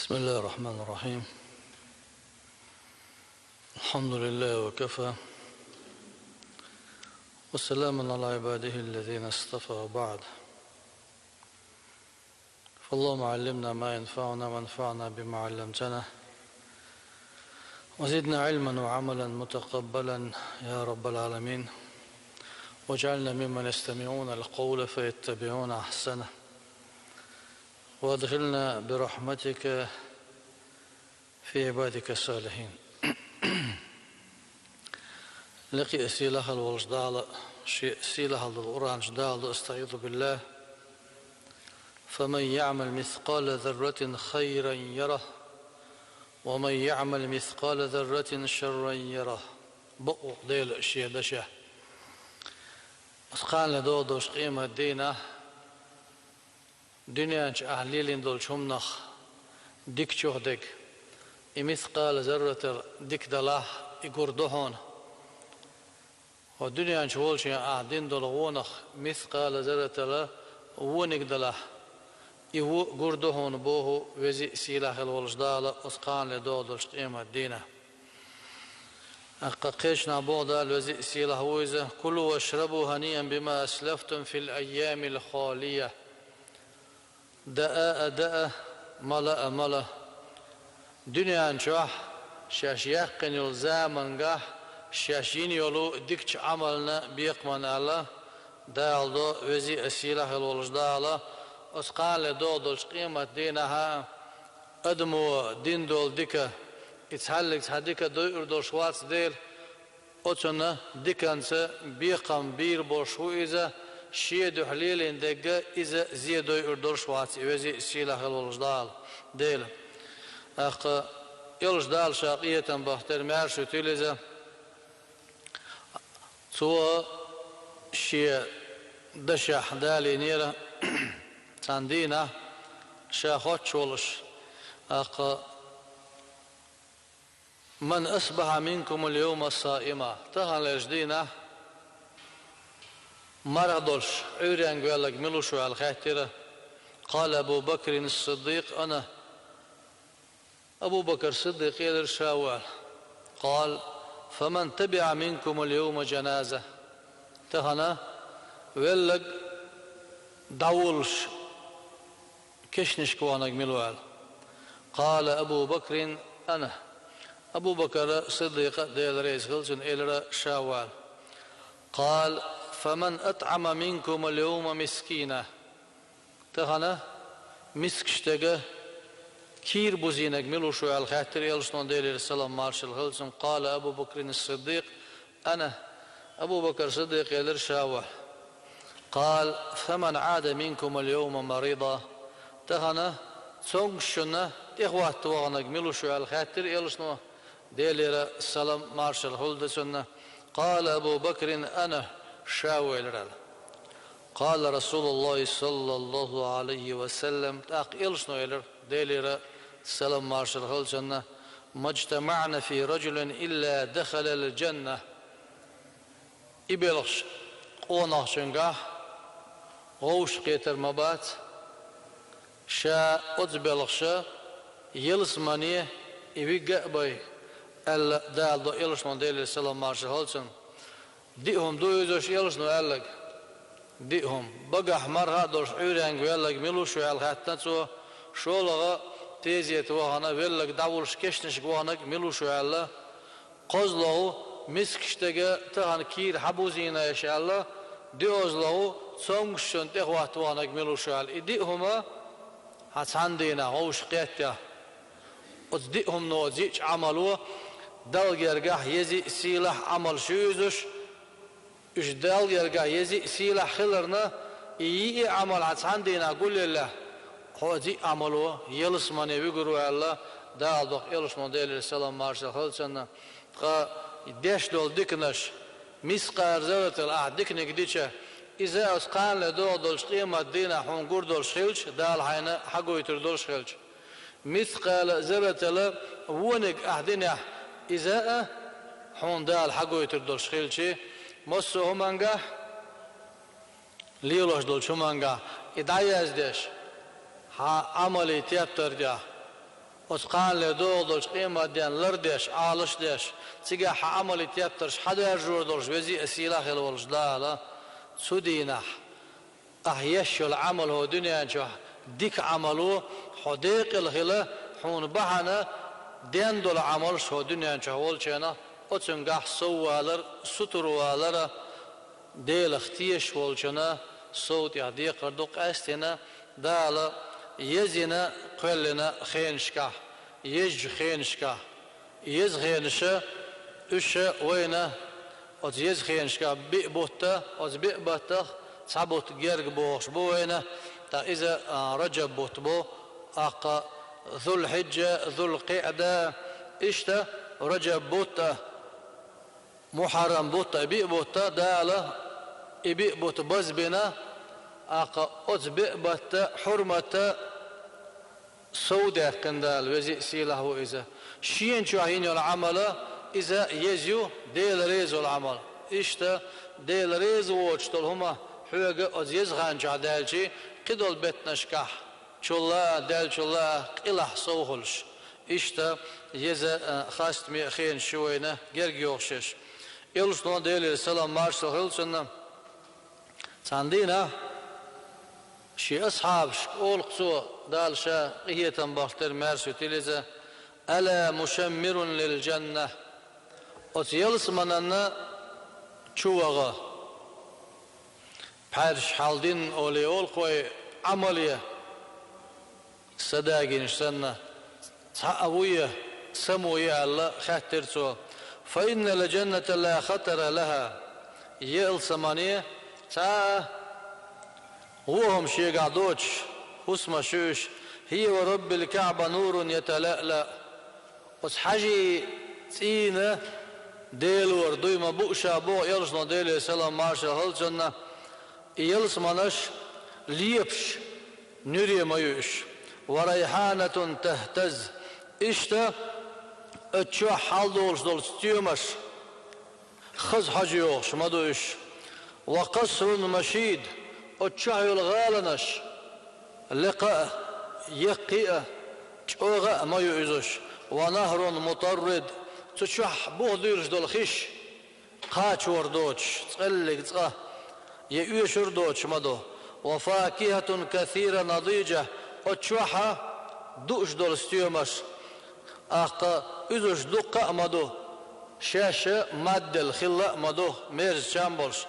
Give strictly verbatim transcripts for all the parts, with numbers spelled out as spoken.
بسم الله الرحمن الرحيم. الحمد لله وكفى، وسلام على عباده الذين اصطفى، وبعد. فاللهم علمنا ما ينفعنا وانفعنا بما علمتنا، وزدنا علما وعملا متقبلا يا رب العالمين، واجعلنا ممن يستمعون القول فيتبعون أحسنه، وأدخلنا برحمتك في عبادك الصالحين. Лекхе а сийлахь а волчу Дала, Шен сийлахь долу Къуръан чу Дала ду: أستعيذ بالله: فمن يعمل مثقال ذرة خيرا يره، ومن يعمل مثقال ذرة شرا يره. Бакъ ву Дела Шен дашехь: оцу кхана ле догӀу долчу къемат дийнахь дуьнен чу ахь лелийна долчу хӀуманах дикачух дерг, и мискъала зарратал дика далахь, и гур ду хьуна. Хьо дуьнен чу волчу ахь дина долу гӀонах мискъала зарратала вониг далахь, и вон гур ду хьуна, боху Веза а, Сийлахь а волчу Дала оцу кхана ле догӀу долчу къемат дийнахь. ТӀаккха кхечанхьа боху Дала, Веза а, Сийлахь а ву Иза: كلوا واشربوا هنيئا بما أسلفتم في الأيام الخالية. Даа а даа, мала а мала. Дуьнен чохь шаьш яьккхина йолу замангахь шаьш йина йолу дикачу Ӏамална бекхаман аьлла, Дала до Веза а, Сийлахь а волчу Дала, оцу кхана ле догӀу долчу къемат дийнахь а адамо дина долу дика, и цхьаьллиг цхьа дика дойур долуш вац дела, оцунна диканца бекхам бийр болуш ву иза, шен дуьхьа лелийна дерг а иза зе дойур долуш вац и Веза а, Сийлахь а волчу Дала, Дела. ТӀаккха Элча Дала Ша къинхетам бахийтира, маьрша витийла Иза. Цо Шен дашехь далийнера цхьана дийнахь, Ша хоттуш волуш, тӀаккха: من أصبح منكم اليوم صائما. Таханлерчу дийнахь марха долуш, Ӏуьйренга ваьлларг мила ву шу аьлла хаьттира. قال أبو بكر الصديق: أنا. Абу Бакр Сиддикъа элира, ша ву аьлла. قال: فمن تبع منكم اليوم جنازة. Тахана велларг дӀавуллуш кешнашка ваханарг мила ву аьлла. قال أبو بكر: أنا. Абу Бакр Сиддикъа, Дела реза хила цунна, элира, ша ву аьлла. قال: فمن أطعم منكم اليوم مسكينا. Тахана мискаш дерг а кийра бузийнарг мила ву шу аьлла хаьттира Элчано, Делера салам маршалла хила цунна. قال أبو بكر الصديق: أنا. Абу Бакр Сиддикъа элира, ша ву аьлла. قال: فمن عاد منكم اليوم مريضا. Тахана цомгушчунна тӀехӀотта ваханарг мила ву шу аьлла хаьттира Элчано, Делера салам маршалла хуьлда цунна. قال أبو بكر: أنا. Ша ву, элира аьлла. قال رسول الله صلى الله عليه وسلم. ТӀаккха Элчано элира, Делера салам маршалла хила цунна: ما اجتمعن في رجل إلا دخل الجنة. И белхаш къонахчуьнгахь вовшахкхетар ма бац, ша оцу белхаша ялсамане и вига а бай, аьлла, Дала до Элчано, Делера салам маршалла хила цунна. Диъ хӀума ду иза Элчано аьлларг. Диъ хӀума. Багахь марха а долуш Ӏуьйренга ваьлларг мила ву шу аьлла хаьттина цо, шолгӀа тезета вахана велларг дӀавуллуш кешнашка ваханарг мила ву шу аьлла, кхозлагӀа мискаш дерг а тахана кийра хьабузийна аша аьлла, доьазлагӀа цомгушчунна тӀехӀотта ваханарг мила ву шу аьлла. И диъ хӀума хьан цхьана дийнахь вовшахкхетта. Оцу диъ хӀумано, оцу диъчу Ӏамало Далла гергахь еза а, сийлахь а Ӏамалш ю иза. Уьш Далла гергахь еза а, сийлахь а хиларна, и йиъ а Ӏамал хьан цхьана дийнахь гулъеллехь, хьо оцу диъ Ӏамало ялсамане вуьгур ву аьлла, Дала доху Элчано, Делера салам маршалла хила цунна. Ткъа деш долу диканаш, мискъала зарратал ахь диканиг дича, иза оцу кхана ле догӀу долчу къемат дийнахь хьуна гур долуш хилча, Дала хьайна хьагойтур долуш хилча. Мискъала зарратала вониг ахь динехь, иза а хьуна Дала хьагойтур долуш хилча, массо а хӀумангахь, лелош долчу хӀумангахь, и дӀаяздеш, хьан Ӏамале тептар тӀехь, Оцу кханале догӀу долчу къематден лардеш, Ӏалаш деш, цигахь хьан Ӏамале тептарш хьадаржор долуш везий а сийлахь хила волуш Дала, цу дийнахь ахь еш йолу Ӏамал хӀо дуьнен чохь дика Ӏамало хьо декъала хила, хьуна бахьана ден долу Ӏамалш хӀо дуьнен чохь волченах, оцуьнгахь соввалар, сутарвалара, Делах тешаш волчунна сов тӀехь декхар ду къаьстина, Дала езйина, кхоьллина хенашкахь, езачу хенашкахь. Еза хенаша, уьш вайна оцу еза хенашкахь биъ бутта, оцу биъ баттах цхьа бутт герга бохуш бу вайна, ткъа иза, а, Раджаб бутт бу, аккха Зулхьиджа, Зулкъиъда, иштта Раджаб бутта, Мухьаррам бутта, и биъ бутта Дала и биъ бутт базбина, аккха оцу биъ батта хьурмата сов даьккхина Дала, везий а сийлахь ву иза. Шена чохь йина йолу Ӏамала иза еза ю, Дела реза волу Ӏамал. Иштта, Дела реза воцуш долу хӀума хьоьга оцу еза хан чохь даьлчий, кхидолу беттанашкахь чулла а, даьллачулла а къилахь сов хуьлуш. Иштта, еза, а, хастаме а хенаш ю вайна герга йохуш еш. Элчано, Делера салам маршалла хила цунна, цхьана дийнахь шен асхьабашка олу цо, Дала ша къинхетам бахийтира, маьрша витина иза: «Ала мушаммирун лил джанна». Оцу ялсамананна чу ваха. Пхьаьрш хьалдина олий олу кхой Ӏамал я, са дагийнаш санна, цхьа а ву я, само я аьлла, хаьттира цо. «Фа инна ль-джанната ла хатара лаха». Ялсамане цхьа а вон хӀума шегахь доцуш хӀусамаш ю уьш. «Хьия ва Раббил Каъба нурун яталаъла». Оцу хьажий цӀийнан Делора дуй ма бу ша боху Элчано, Деле салам маршалла хила цунна, и ялсаманаш лепаш нуьре ма ю уьш. «Ва райхьанатун тахтаз». Иштта, оцу чохь хьалдолуш долу стоьмаш хаза хьожа йогӀуш ма ду уьш. «Ва къасрун машид», оцу чохь йолу гӀаланаш лекха а, яккхий а, чӀогӀа а ма ю иза уьш. «Ва нахрун мутаррид», цу чохь бух дуьйлуш долу хиш кхачор доцуш, цкъа а, я оьшур доцуш ма ду. «Ва факихатун касира надиджа», оцу чохь а дууш долу стоьмаш, аккха уьзуш дуккха а ма ду, шаьш а мадделла хилла а ма ду, мерза чам болуш.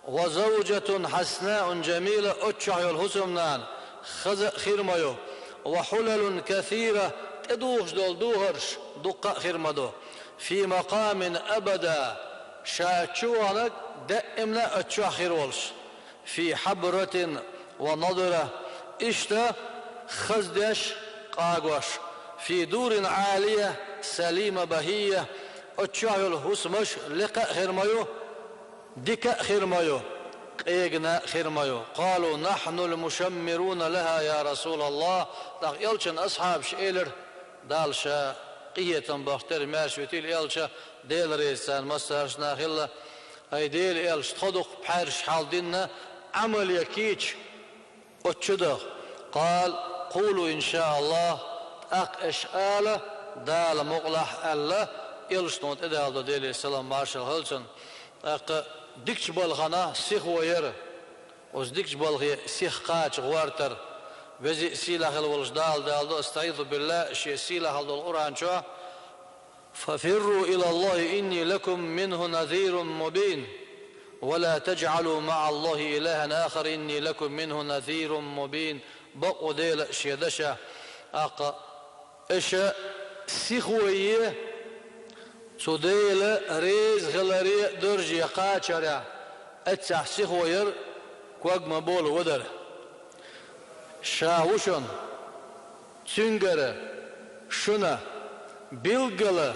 «Ва завджатун хьаснаун джамила», оцу чохь йолу хӀусамнана хаза а хир ма ю. «Ва хьулалун касира», тӀедухуш долу духарш дуккха а хир ма ду. «Фи макамин абада», ша чу ваханарг даимна а оцу чохь хир волуш. «Фи хьабратин ва надра», иштта хаза деш, къагош. «Фи дурин Ӏалия салима бахия», оцу чохь йолу хӀусамаш лекха а хир ма ю, дика а хир ма ю, къегина а хир ма ю. «Къалу нахьнул мушаммируна лаха, я Расулаллах». ТӀаккха Элчан асхьабаш элира, Дала ша къинхетам бахийтира, маьрша витийла Элча, Дела реза царна массаршна хилла. Ай Дела Элча, тхо дукха пхьаьрш хьалдинна Ӏамал я кийча оцу чу даха. «Къала, къулу иншааллах», тӀаккха аша ала, Дала мукъалахь аьлла, Элчано тӀедалдо, Деле салам маршалла хила цунна. ТӀаккха дикачу балхана сихо яра. Оцу дикачу балхе сиха кхача гӀортар. Везий а сийлахь хила волуш Дала далдо, астаӀизу билла, шен сийлахь долу Къуръан чохь: «Фафирру илаллахи инни лакум минху назирун мубин. Ва ла таджъалу маӀаллахи илахан ахар инни лакум минху назирун мубин». Бакъо Дела шен дашехь, аккха аша сихо е, цу Дела реза хиларе а, дарже кхачарехь, эццехь сихо яра, ког ма болу вадара. Ша ву шуна, цуьнгара шуна билггала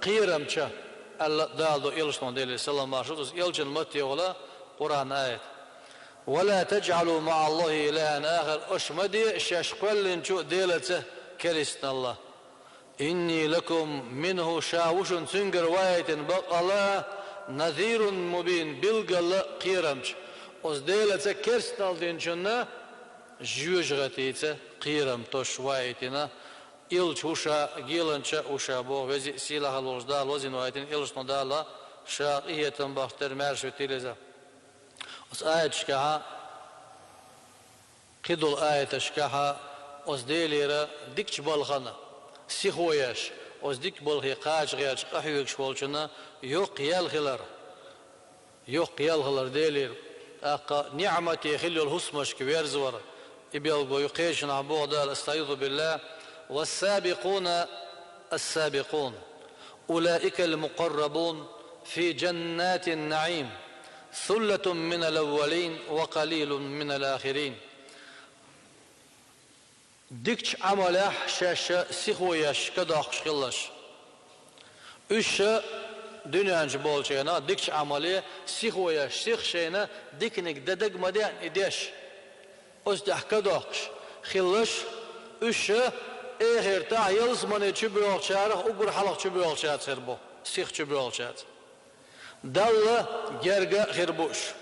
кхерамча, аьлла Дала до Элчано, Деле салам маршалла, иза Элчан матте йолу Къуръан аят. «Ва ла таджъалу маӀаллахи илахан ахар», аша ма де шаьш кхоьллинчу Делаца керстаналла. «Инни лакум минху», ша ву шуна цуьнгара ваийтина бакъалла, «назирун мубин», билггала кхерамча. Оцу Делаца керстанал динчунна жоьжахатица кхерам тосуш ваийтина Илча ву ша, геланча а ву ша, боху веза а, сийлахь а волчу Дала, везина вайтина Элчано. Дала ша къинхетам бахийтира, маьрша витийла иза. Оцу аяташкахь, кхидолу аяташкахь оцу Делера дикачу балхана сихо еш, оцу дика балхе кхача гӀерташ къахьоьгуш волчунна йоккха ял хилар. Йоккха ял хилар Делера. ТӀаккха ниӀмате хилла йолу хӀусамашка верзавар. И билгало ю. Кхечанхьа боху Дала: «Астаизу биллахь, вассабикъуна ассабикъун, улаикал мукъаррабун фи джаннатин наӀим, суллатун минал аввалин ва къалилун минал ахирин». Дикачу Ӏамалехь шаьш сихо еш, ка доккхуш хилалаш. Уьш ша дуьнен чу болчу хенахь дикачу Ӏамале сихо еш, сиха шайна диканиг дан дага ма деана и деш, оцу тӀехь ка доккхуш хилалаш. Уьш ша эхартахь ялсамане чу боьлхучарах уггар хьалха чу боьлхучаьрца хир бу, сиха чу боьлхучаьрца. Далла герга а хир бу уьш.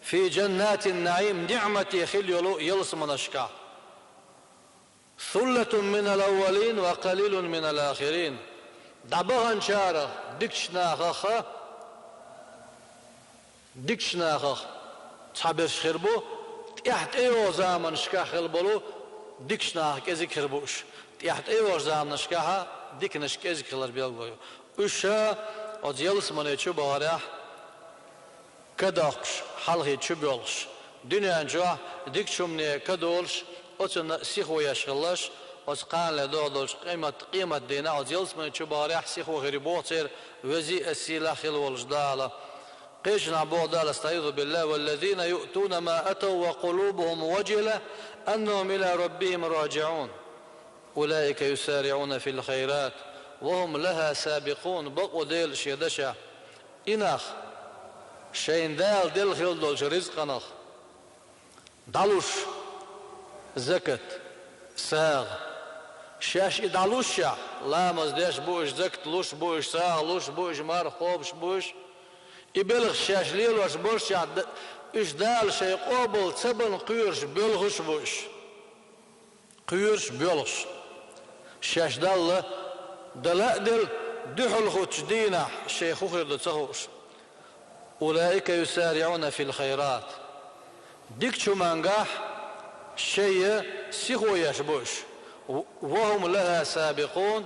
Фи джаннатин наӀим, ниӀмате хилла йолу ялсаманашкахь. Суллатун минал аввалин ва къалилун минал ахирин. ДӀабаханчарах, дикачу нахах, дикачу нахах цхьаберш хир бу, тӀаьхьа тӀейогӀу заманашкахь хилла болу дикачу нахах кӀезиг хир бу уьш. ТӀаьхьа тӀейогӀучу заманашкахь диканаш кӀезиг хилар билгало ю. Уьш ша оцу ялсамане чу бахарехь ка доккхуш, хьалхе чу боьлхуш, дуьнен чохь дикачу хӀумане ка долуш, оцунна сихо еш хилалаш, оцу кханале догӀу долчу къемат, къемат дийнахь оцу ялсамане чу бахарехь сихо хир ю боху церан веза а, сийлахь а хилла волчу Дала. Кхечанхьа боху Дала: «Астаизу биллахь, валлазина юътуна ма атав ва къулубухум важила аннахум ила раббихим раджиун. Улаика юсариъуна фил хайрат ва хум лаха сабикъун». Бакъо Дела шен дашехь, и нах шайна Дала делла хилла долчу ризкъанах дӀалуш, закат, сагӀа. Шаьш и дӀалушшехь, ламаз деш бу уьш, закат луш бу уьш, сагӀа луш бу уьш, марха кхобуш бу уьш, и белхаш шаьш лелош боллушехь, д-, уьш Дала шайн къобал ца бан кхоьруш, боьлхуш бу уьш. Кхоьруш, боьлхуш. Шаьш Далла дала а делла, дуьхьал хуттучу дийнахь шайн хӀун хир ду ца хууш. «Улаика юсариъуна фил хайрат». Дикачу хӀумангахь шайна сихо еш бу уьш. «Ва хум лаха сабикъун».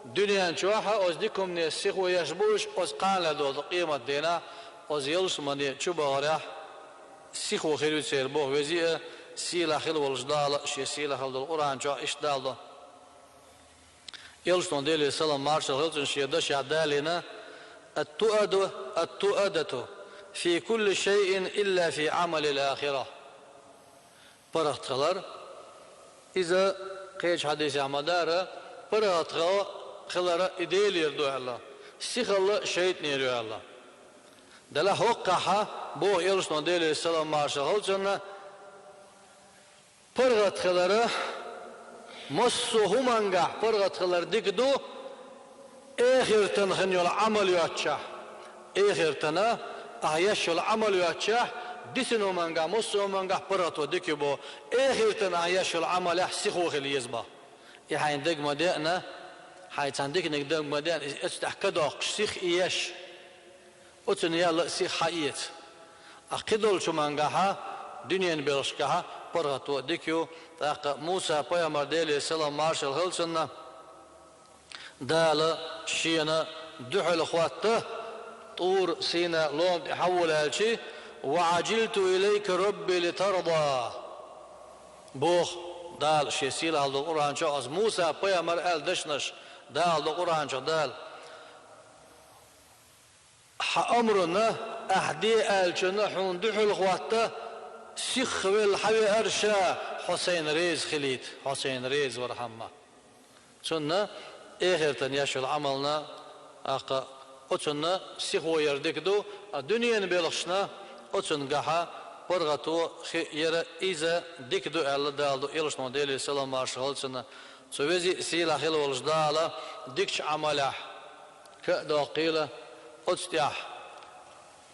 Дуьнен чохь а оцу дика хӀумане сихо еш бу уьш, оцу кханале долу къемат дийнахь, оцу ялсамане чу бахарехь сихо хир ю церан боху веза а, сийлахь хилла волчу Дала шен сийлахь хилла долу Къуръан чохь иштта далдо. Элчано, Делера салам маршалла хилла цунна, шен дашехь далийна: «Ат-туаду, ат-туадату фи кулли шайин илла фи Ӏамалил ахира». ПаргӀат хилар, иза кхечу хьадисехь ма-дарра, паргӀат хилар и Делера ду аьлла, сихалла шайтӀанера ю аьлла. Делахь хӀокхахь, боху Элчано, Делера салам маршалла хилла цунна, паргӀат хилар массо а хӀумангахь паргӀат хилар дика ду, эхартана хин йолу Ӏамал йоцчахь. Эхартана ахь еш йолу Ӏамал йоцчахь, дисина хӀумангахь, массо а хӀумангахь паргӀато дика ю боху. Эхартана ахь еш йолу Ӏамалехь сихо хила еза боху. И хьайна дага ма деана, хьайн цхьана диканиг дага ма деана, иза оцу тӀехь ка доккхуш, сиха и еш. Оцунна ял а сиха хьаэца. Ткъа кхидолчу хӀумангахь, дуьненан белхашкахь паргӀато дика ю. ТӀаккха Муса пайхамар, Делера салам маршалла хилла цунна, Дала шена дуьхьал хӀотта, ТӀур-Сина лома тӀе хьавола аьлчи: «Ва Ӏажилту илайка рабби литарда», боху Дала шен сийлахь долу Къуръан чохь, оцу Муса пайхамар аьлла дешнаш далдо Къуръан чохь Дала. Хьан омранна, ахь де аьллачунна хьуна дуьхьал хӀотта, сихха велла хьан веара ша, хьо сайна реза хилийта, хьо сайна реза вархьама. Цунна эхартана еш йолу Ӏамална, тӀаккха оцунна сихо яр дика ду, а дуьненан белхашна оцунгахь паргӀато хи-, яра иза дика ду аьлла далдо Элчано, Делера салам маршалла хилла цунна. Цу веза а, сийлахь хилла волчу Дала дикачу Ӏамалехь ка а доккхийла, оцу тӀехь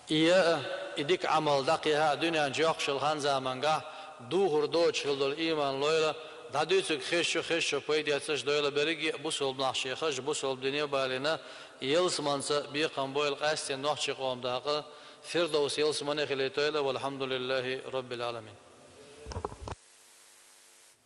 и яа, и дика Ӏамал дӀакхехьа а дуьнен чу йоккхуш йолу хан-замангахь духур доцуш хилла долу ийман лойла, ДӀадуьйцург хезача, хезача пайда эцаш дойла беррига а бусалба нах шоай хьажа, бусалба дине балийна, ялсаманца бекхам бойла къаьстта нохчий къам дакъа, Фирдовс ялсамане хилийтойла, валхьамдулиллахӀи Раббил Ӏаламин.